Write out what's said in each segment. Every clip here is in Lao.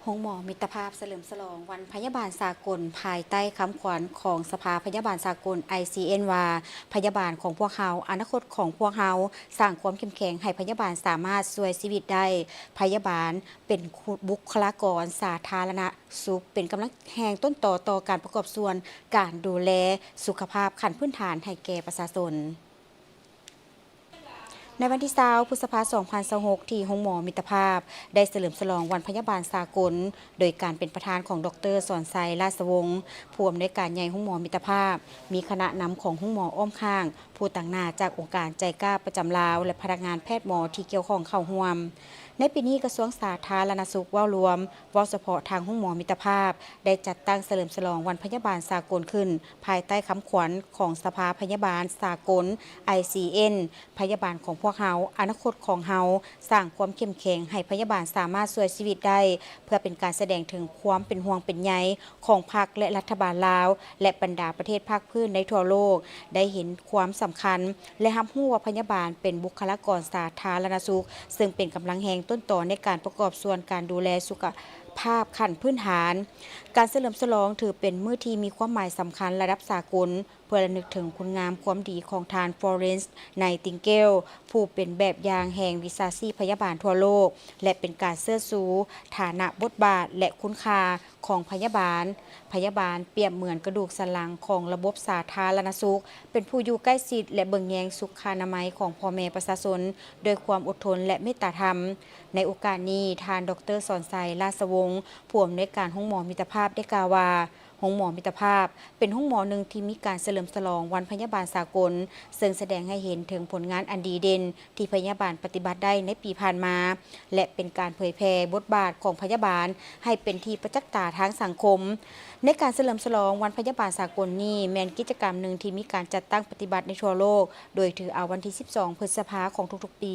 ໂຮງໝໍມິດຕະພາບສະເຫຼີມສະຫຼອງວັນພະຍາບານສາກົນ ພາຍໃຕ້ຄຳຂວັນຂອງສະພາພະຍາບານສາກົນ ICN ວ່າ ພະຍາບານຂອງພວກເຮົາ, ອະນາຄົດຂອງພວກເຮົາ, ສ້າງຄວາມເຂັ້ມແຂງໃຫ້ພະຍາບານສາມາດຊ່ວຍຊີວິດໄດ້. ພະຍາບານເປັນບຸກຄະລາກອນສາທາລະນະສຸກ, ເປັນກຳລັງແຮງຕົ້ນຕໍຕໍ່ການປະກອບສ່ວນການດູແລສຸຂະພາບຂັ້ນພື້ນຖານໃຫ້ແກ່ປະຊາຊົນ. ໃນວັນທີຊາວ ພຶດສະພາ ສອງພັນຊາວຫົກ ທີ່ໂຮງໝໍມິດຕະພາບ ໄດ້ສະເຫຼີມສະຫຼອງວັນພະຍາບານສາກົນ ໂດຍການເປັນປະທານຂອງ ດອກເຕີ ສອນໄຊ ລາຊະວົງ ຜູ້ອຳນວຍການໃຫຍ່ໂຮງໝໍມິດຕະພາບ, ມີຄະນະນຳຂອງໂຮງໝໍອ້ອມຂ້າງ, ຜູ້ຕາງໜ້າຈາກອົງການໄຈກາປະຈຳລາວ ແລະ ພະນັກງານແພດໝໍທີ່ກ່ຽວຂ້ອງເຂົ້າຮ່ວມ. ໃນປີນີ້ ກະຊວງສາທາລະນະສຸກເວົ້າລວມ, ເວົ້າສະເພາະທາງໂຮງໝໍມິດຕະພາບ ໄດ້ຈັດຕັ້ງສະເຫຼີມສະຫຼອງວັນພະຍາບານສາກົນຂຶ້ນ ພາຍໃຕ້ຄຳຂວັນຂອງສະພາພະຍາບານສາກົນ ICN ພະຍາບານຂອງພວກເຮົາ, ອະນາຄົດຂອງເຮົາ, ສ້າງຄວາມເຂັ້ມແຂງໃຫ້ພະຍາບານສາມາດຊ່ວຍຊີວິດໄດ້ ເພື່ອເປັນການສະແດງເຖິງຄວາມເປັນຫ່ວງເປັນໃຍຂອງພັກ ແລະ ລັດຖະບານລາວ ແລະ ບັນດາປະເທດພາກພື້ນໃນທົ່ວໂລກ ໄດ້ເຫັນຄວາມສຳຄັນ ແລະ ຮັບຮູ້ວ່າພະຍາບານເປັນບຸກຄະລາກອນສາທາລະນະສຸກ ເຊິ່ງເປັນກຳລັງແຮງຕົ້ນຕໍໃນການປະກອບສ່ວນການດູແລສຸຂະພາບຂັ້ນພື້ນຖານ. ການສະເຫຼີມສະຫຼອງຖືເປັນມື້ທີ່ມີຄວາມໝາຍສຳຄັນລະດັບສາກົນ ເພື່ອລະນຶກເຖິງຄຸນງາມຄວາມດີຂອງທ່ານ Florence Nightingale ຜູ້ເປັນແບບຢ່າງແຫ່ງວິຊາຊີບພະຍາບານທົ່ວໂລກ ແລະ ເປັນການເຊີດຊູຖານະ, ບົດບາດ ແລະ ຄຸນຄ່າຂອງພະຍາບານ. ພະຍາບານປຽບເໝືອນກະດູກສັນຫຼັງຂອງລະບົບສາທາລະນະສຸກ, ເປັນຜູ້ຢູ່ໃກ້ຊິດ ແລະ ເບິ່ງແຍງສຸຂານາໄມຂອງພໍ່ແມ່ປະຊາຊົນດ້ວຍຄວາມອົດທົນ ແລະ ເມດຕາທຳ. ໃນໂອກາດນີ້, ທ່ານ ດອກເຕີ ສອນໄຊ ລາຊະວົງ ຜູ້ອຳນວຍການໂຮງໝໍມິດຕະພາບ ໄດ້ກ່າວວ່າ ໂຮງໝໍມິດຕະພາບ ເປັນໂຮງໝໍໜຶ່ງທີ່ມີການສະເຫຼີມສະຫຼອງວັນພະຍາບານສາກົນ, ເຊິ່ງສະແດງໃຫ້ເຫັນເຖິງຜົນງານອັນດີເດັ່ນທີ່ພະຍາບານປະຕິບັດໄດ້ໃນປີຜ່ານມາ ແລະ ເປັນການເຜີຍແຜ່ບົດບາດຂອງພະຍາບານໃຫ້ເປັນທີ່ປະຈັກຕາທາງສັງຄົມ. ໃນການສະເຫຼີມສະຫຼອງວັນພະຍາບານສາກົນນີ້ ແມ່ນກິດຈະກຳໜຶ່ງທີ່ມີການຈັດຕັ້ງປະຕິບັດໃນທົ່ວໂລກ, ໂດຍຖືເອົາວັນທີ ສິບສອງ ພຶດສະພາຂອງທຸກໆປີ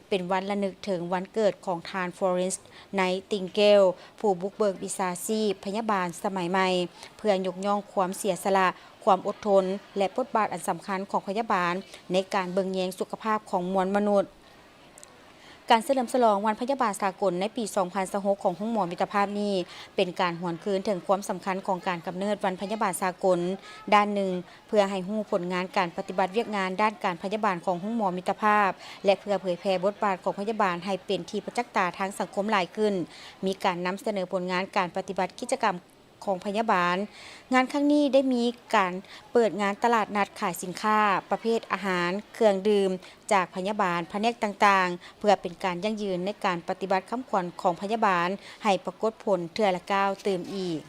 ເປັນວັນລະນຶກເຖິງວັນເກີດຂອງທ່ານ Florence Nightingale ຜູ້ບຸກເບີກວິຊາຊີບພະຍາບານສະໄໝໃໝ່ ເພື່ອຍົກຍ້ອງຄວາມເສຍສະຫຼະ, ຄວາມອົດທົນ ແລະ ບົດບາດອັນສຳຄັນຂອງພະຍາບານໃນການເບິ່ງແຍງສຸຂະພາບຂອງມວນມະນຸດ. ການສະເຫຼີມສະຫຼອງວັນພະຍາບານສາກົນໃນປີ ສອງພັນຊາວຫົກ ຂອງໂຮງໝໍມິດຕະພາບນີ້ ເປັນການຫວນຄືນເຖິງຄວາມສຳຄັນຂອງການກຳເນີດວັນພະຍາບານສາກົນ ດ້ານໜຶ່ງ ເພື່ອໃຫ້ຮູ້ຜົນງານການປະຕິບັດວຽກງານດ້ານການພະຍາບານຂອງໂຮງໝໍມິດຕະພາບ ແລະ ເພື່ອເຜີຍແຜ່ບົດບາດຂອງພະຍາບານໃຫ້ເປັນທີ່ປະຈັກຕາທາງສັງຄົມຫຼາຍຂຶ້ນ, ມີການນຳສະເໜີຜົນງານການປະຕິບັດກິດຈະກຳຂອງພະຍາບານ. ງານຄັ້ງນີ້ໄດ້ມີການເປີດງານຕະຫຼາດນັດຂາຍສິນຄ້າປະເພດອາຫານ, ເຄື່ອງດື່ມ ຈາກພະຍາບານພະແນກຕ່າງໆ ເພື່ອເປັນການຢັ້ງຢືນໃນການປະຕິບັດຄຳຂວັນຂອງພະຍາບານໃຫ້ປາກົດຜົນເທື່ອລະກ້າວຕື່ມອີກ.